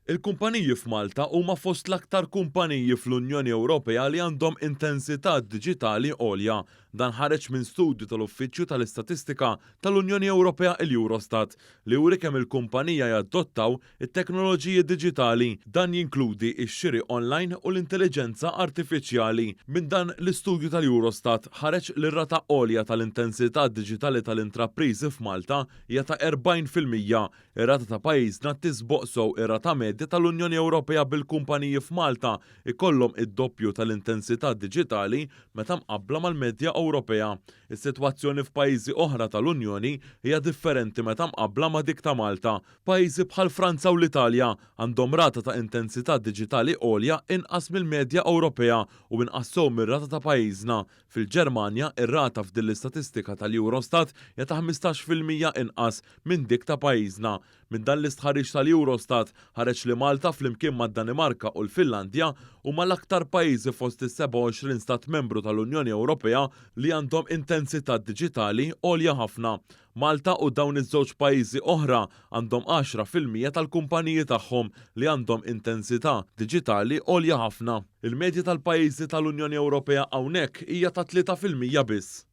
Il-kumpaniji f'Malta huma fost l-aktar kumpaniji fl-Unjoni Ewropea li għandhom intensità diġitali għolja. Dan ħareġ minn studju tal-Uffiċċju tal-Istatistika tal-Unjoni Ewropea il-Eurostat li juri kemm il-kumpanija jadottaw it-teknoloġiji diġitali. Dan jinkludi x-xiri online u l-intelliġenza artifiċjali. Minn dan l-istudju tal-Eurostat ħareġ li r-rata għolja tal-intensità diġitali tal-intrapriżi f'Malta hija ta' 40%. Ir-rata ta' pajjiżna tisboq sew ir-rata medja tal-Unjoni Ewropea bil-kumpaniji f'Malta jkollhom id-doppju tal-intensità diġitali meta mqabbla mal-medja Ewropea. Is-sitwazzjoni f'pajjiżi oħra tal-Unjoni hija differenti meta mqabbla ma' dik ta' Malta. Pajjiżi bħal Franza u l-Italja għandhom rata ta' intensità diġitali għolja inqas mill-medja Ewropea u inqas sew mir-rata ta' pajjiżna. Fil-Ġermanja, ir-rata f'din l-istatistika tal-Eurostat hija ta' 15% inqas minn dik ta' pajjiżna. Minn dan l-istħarriġ tal-Eurostat ħareġ li Malta flimkien mad-Danimarka u l-Finlandja huma l-aktar pajjiżi fost is-27 stat membru tal-Unjoni Ewropea li għandhom intensità diġitali għolja ħafna. Malta u dawn iż-żewġ pajjiżi oħra għandhom 10% tal-kumpaniji tagħhom li għandhom intensità diġitali għolja ħafna. Il-medja tal-pajjiżi tal-Unjoni Ewropea hawnhekk hija ta' 3% biss.